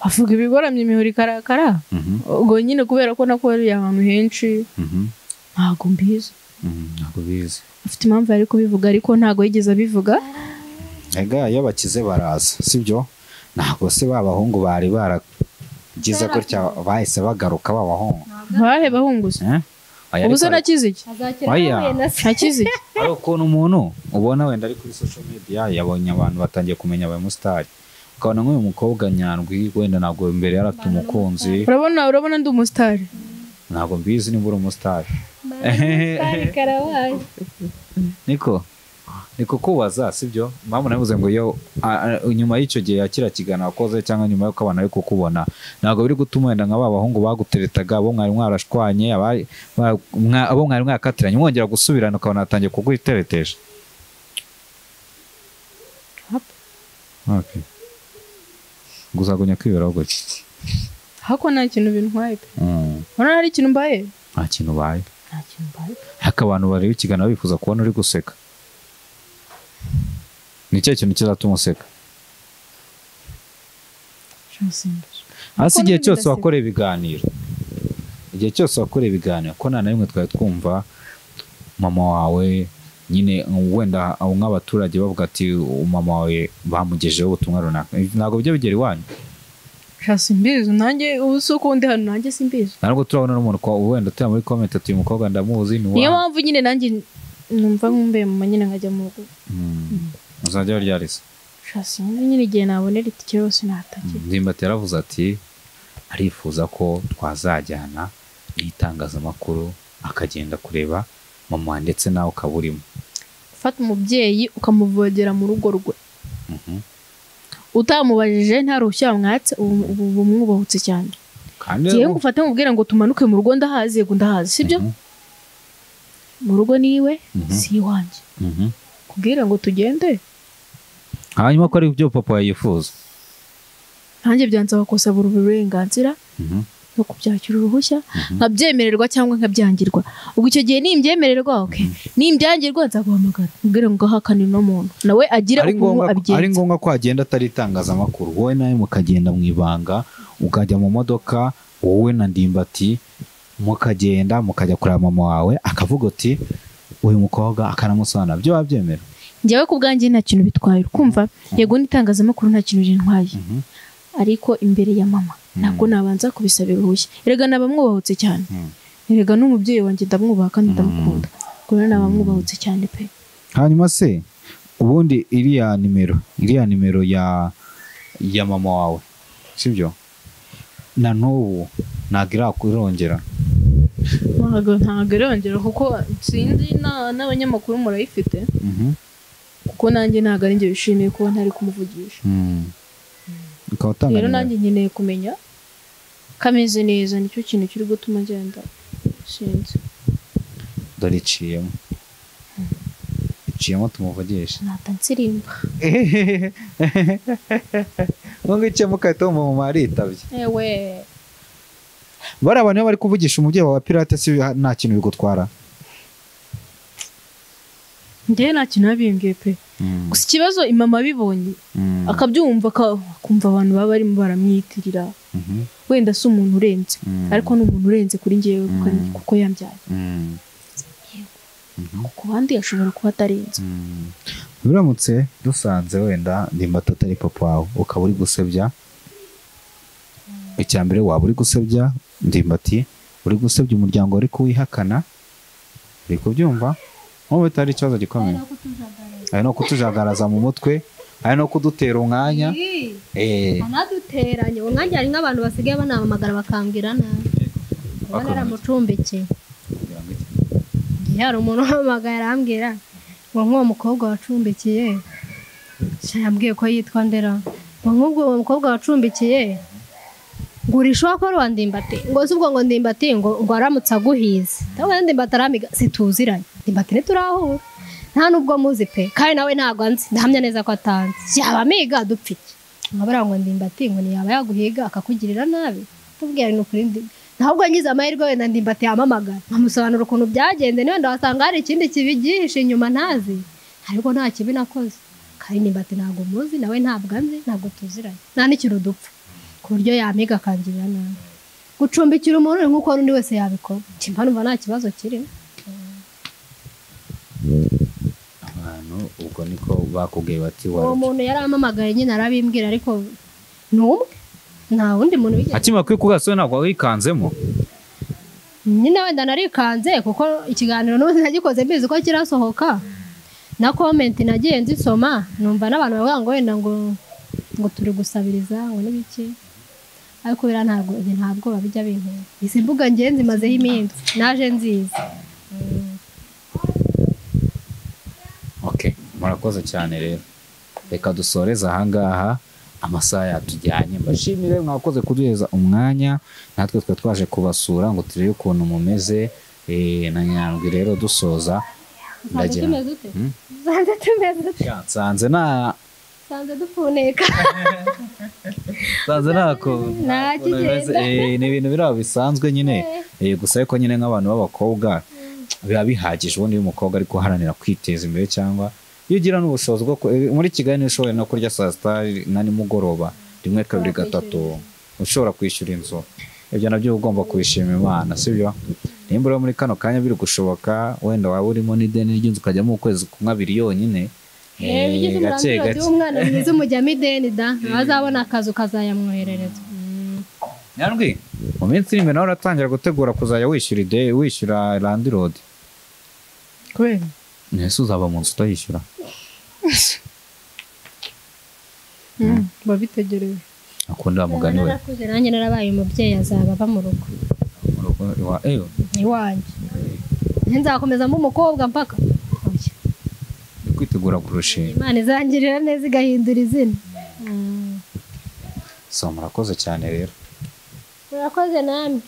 Avuga ibigoramye imihoro ikarakara. Ubwo nyine kubera ko nakoreye ahantu henshi ntabwo mbizi. Ntabwo bizi. Afite impamvu yari kubivuga ariko ntabwo yigeze abivuga. Ega iyo bakize baraza, sibyo? Ntabwo se babahungu bari baragize gutya bahise bagaruka babahungu. Bahe bahunguze. Ubu se nakize iki? Nakize iki? Ari ukuntu umuntu ubona wenda ari kuri social media yabonye abantu batangiye kumenya abaye umusitari. Ukabona nk'uyu mukobwa Nyandwi wenda ntabwo mbere yari afite umukunzi. Urabona ndi umusitari. Ntabwo mbizi niba uri umusitari. Niko kubaza, sibyo? Mpamvu navuze ngo yo nyuma y'icyo gihe yakira kigana wakoze cyangwa nyuma y'uko abana bari kukubona, ntabwo biri gutuma wenda nka babahungu baguteretaga abo mwari mwarashwanye, abo mwari mwakatiranye mwongera gusubirana ukabona atangiye kuguteretesha. Okay. Guzagunya kwiberaho gutya. Hako nta kintu bintwaye pe. Urabona hari ikintu mbaye? Nta kintu ubaye. Haka abantu bareba ikiganiro bifuza kubona uri guseka. Ni cyo kintu kizatuma useka. Hasi igihe cyose wakoreye ibiganiro. Igihe cyose wakoreye ibiganiro ko nta na rimwe twari twumva mama wawe nyine wenda nk'abaturage bavuga ati mama wawe bamugejeho ubutumwa runaka. Ntabwo bijya bigera iwanyu. Simbizi nanjye ubu si uko ndi hano nanjye simbizi. Ntabwo turabona n'umuntu ko wenda utuye muri comment ati uyu mukobwa ndamuzi ni wa. Niyo mpamvu nyine nanjye numva nkumbuye mama nyine nkajya mu rugo. Uzajya ryari se? Simbizi nyine igihe nabonera itike yose natagiye. Ndimbati yaravuze ati arifuza ko twazajyana n'itangazamakuru akagenda kureba mama ndetse nawe ukaba urimo. Fata umubyeyi ukamuvogera mu rugo rwe. Utamubajije nta ruhushya mwatse ubu mwubahutse cyane. Ngiye ngufate mubwira ngo tumanuke mu rugo ndahazi, yego ndahazi, sibyo? Mu rugo niwe si iwanjye. Kubwira ngo tugende. Hanyuma ko ari ibyo papa yifuza. Nanjye byansaba gusaba uburenganzira no kubyakira uruhushya, nkabyemererwa cyangwa nkabyangirwa. Ubwo icyo gihe nimbyemererwa okay, nimbyangirwa nzaguhamagara mbwira ngo ahakane no muntu nawe agira ukuntu abigenza. Ari ngombwa ko agenda atari itangazamakuru, wowe nawe mukagenda mu ibanga, ukajya mu modoka wowe na Ndimbati mukagenda mukajya kureba mama wawe akavuga uti uyu mukobwa akanamusobanura, byo wabyemera? Njyewe ku bwanjye nta kintu bitwaye, ukumva yego n'itangazamakuru nta kintu rintwaye, ariko imbere ya mama ntabwo nabanza kubisabira uruhushya. Erega nabamwubahutse cyane, erega n'umubyeyi wanjye ndamwubaha kandi ndamukunda, kubera nabamwubahutse cyane pe. Hanyuma se ubundi iriya nimero ya mama wawe, sibyo, na n'ubu ntabwo irakurongera? Ntabwo irongera kuko sinzi n'abanyamakuru murayifite, kuko nanjye ntabwo ari njye wishimiye kuba ntari kumuvugisha. Rero nanjye nkeneye kumenya ko ameze neza, nicyo kintu kiri gutuma ngenda sinzi. Dore iciyemo tumuvugisha. Nata nsirimba. Nubwo iciyemo ukahita wumva mama aritabye. Ewe. Bari abantu iyo bari kuvugisha umubyeyi wa Pirate si nta kintu bigutwara? Njyewe nta kintu nabimbwiye pe. Gusa ikibazo mama abibonye akabyumva akumva abantu baba barimo baramwitirira, wenda si umuntu urenze, ariko ni umuntu urenze kuri njyewe kuko yambyaye. Ku bandi ashobora kuba atarenze. Biramutse dusanze wenda Ndimbati atari papa wawe, ukaba uri gusebya, icya mbere waba uri gusebya Ndimbati, uri gusebya umuryango uri kuwihakana, uri kubyumva nkubu bitari ikibazo gikomeye. Ari no kutujagaraza mu mutwe, ari no kudutera umwanya. Anaduteranye umwanya. Hari nk'abantu basigaye banamamagara bakambwira nabi, naramucumbikiye. Hari umuntu uhamagaye arambwira ngo nk'uwo mukobwa wacumbikiye, yambwiye ko yitwa Ndera, ngo nk'ubwo uwo mukobwa wacumbikiye ngo urishoboka ko ari uwa Ndimbati, ngo si ubwo ngo Ndimbati ngo aramutse aguhize. Ndabona Ndimbati aramiga, situziranye, Ndimbati ntiturahura, nta nubwo muzi pe, kandi nawe ntabwo anzi, ndahamya neza ko atanzi, yaba amiga dupfa iki? Nkabura ngo Ndimbati ngo ntiyaba yaguhiga akakugirira nabi, tubwira ni ukuri ndi ntabwo ngize amahirwe wenda Ndimbati yamamagara nkamusobanura ukuntu byagenze, niba wasanga hari ikindi kibi gihishe inyuma ntazi, ariko nta kibi nakoze, kandi Ndimbati ntabwo muzi, nawe ntabwo anzi, ntabwo tuziranye, nta n'ikintu dupfa ku buryo yamiga akangirira nabi. Gucumbikira umuntu ni nk'uko n'undi wese yabikora, kimba numva nta kibazo kirimo. Abantu ubwo niko bakubwiye bati uwo muntu yarampamagaye nyine arabimbwira, ariko ni umwe nta wundi muntu wigeze. Akimara kwikugasura ntabwo wikanzemo? Nyine wenda narikanze kuko ikiganiro n'ubundi nagikoze mbizi ko kirasohoka, na comment nagiye nzisoma numva n'abantu bavuga ngo wenda ngo turi gusabiriza ngo n'ibiki, ariko bira ntabwo babijya bintera. Izi mbuga ngiye nzimazeho iminsi, naje nzizi. Okay, murakoze cyane rero. Reka dusoreze ahangaha, amasaha yatujyanye. Mbashimire mwakoze kuduheza umwanya, natwe twe twaje kubasura ngo turebe ukuntu mumeze. Na Nyandwi rero dusoza ndagira nsanze na nsanze dufuneka nsanze nako ni ibintu biri aho bisanzwe nyine, gusa ariko nyine nk'abantu b'abakobwa biba bihagije. Ubundi iyo umukobwa ari guharanira kwiteza imbere, cyangwa iyo ugira n'ubushobozi bwo muri Kigali niyo ushoboye no kurya saa sita na nimugoroba rimwe kabiri gatatu, ushobora kwishyura inzu, ibyo nabyo ugomba kubishima Imana, sibyo? Nimba uri muri kano kanya biri gushoboka, wenda waba urimo n'ideni ry'inzu ukajyamo ukwezi kumwe abiri yonyine, gake gake umwana mwiza umujyamo ideni da azabona akazi ukazayamwoherereza. Nyandwi, mu minsi iri imbere nawe uratangira gutegura kuzajya wishyura ide, wishyura landlord. Kubera ese uzaba mu nzu utayishyura? Babitegereje. Akunda mugani we. Narakuze nanjye narabaye umubyeyi azaba ava mu rugo. Mu rugo iwa eyo. Iwanjye. Nzakomeza mba umukobwa mpaka. Kwitegura kurushinga. Imana izangirira neza igahindura izina. So murakoze cyane rero. Murakoze namwe.